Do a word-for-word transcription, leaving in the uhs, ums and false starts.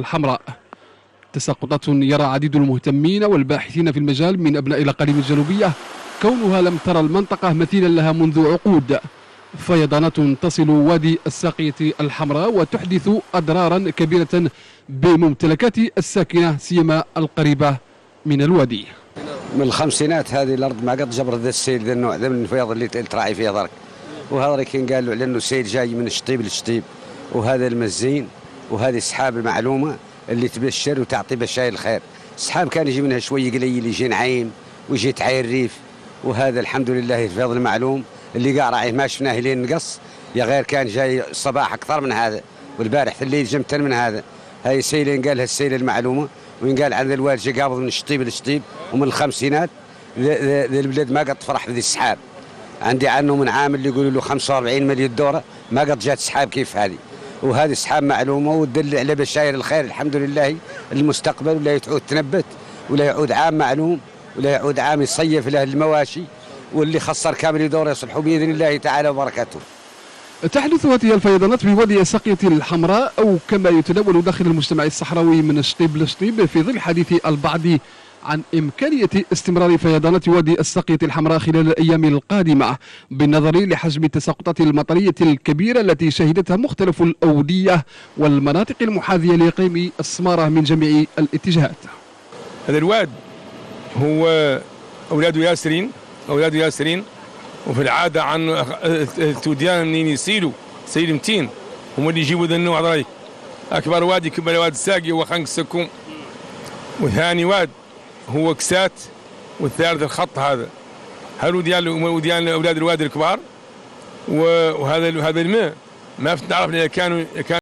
الحمراء. تساقطات يرى عديد المهتمين والباحثين في المجال من أبناء الأقاليم الجنوبية كونها لم ترى المنطقة مثيلا لها منذ عقود. فيضانات تصل وادي الساقية الحمراء وتحدث أضرارا كبيرة بممتلكات الساكنة، سيما القريبة من الوادي. من الخمسينات هذه الأرض ما قد جبرت ذا السيل، ذا النوع، ذا من الفيض اللي ت-، اللي تراعي فيه ضرك. وهذا اللي كان قال له على إنه السيل جاي من شطيب لشطيب، وهذا المزين، وهذه سحاب معلومة اللي تبشر وتعطي بشاير الخير. السحاب كان يجي منها شوي قليل، يجي نعيم ويجي تعاير الريف، وهذا الحمد لله الفيض المعلوم اللي قاع راعيه ما شفناه لين نقص، يا غير كان جاي الصباح أكثر من هذا، والبارح في الليل جمتن من هذا. هاي سيلين قال، هالسيل المعلومة، وين قال عن الوالد جا قابض من شطيب لشطيب، ومن الخمسينات ذا، ذا، ذا البلاد ما قد فرح بذي السحاب. عندي عنه من عام اللي يقولوا له خمسة وأربعين مليون دورة، ما قد جات سحاب كيف هذه. وهذه سحاب معلومة وتدل على بشاير الخير، الحمد لله، المستقبل، ولا تعود تنبت، ولا يعود عام معلوم، ولا يعود عام يصيف له المواشي، واللي خسر كامل دور يصلحوا بإذن الله تعالى وبركاته. تحدث هذه الفيضانات بوادي ساقية الحمراء، أو كما يتداول داخل المجتمع الصحراوي من شطيب لشطيب، في ظل حديث البعض عن إمكانية استمرار فيضانات وادي الساقية الحمراء خلال الأيام القادمة، بالنظر لحجم التساقطات المطرية الكبيرة التي شهدتها مختلف الأودية والمناطق المحاذية لإقليم السمارة من جميع الاتجاهات. هذا الواد هو أولاده ياسرين، أولاده ياسرين، وفي العادة عن أخ-، التوديان منين يسيلوا، سيل متين، هم اللي يجيبوا ذا النوع ذاك. أكبر واد يكبر واد الساقي هو خنق السكوم، وثاني واد هو كسات، والثالث الخط هذا. هل وديان، وديان أولاد الواد الكبار، و-، وهذا ال-، هذا الماء ما فت نعرف إذا كانوا، كان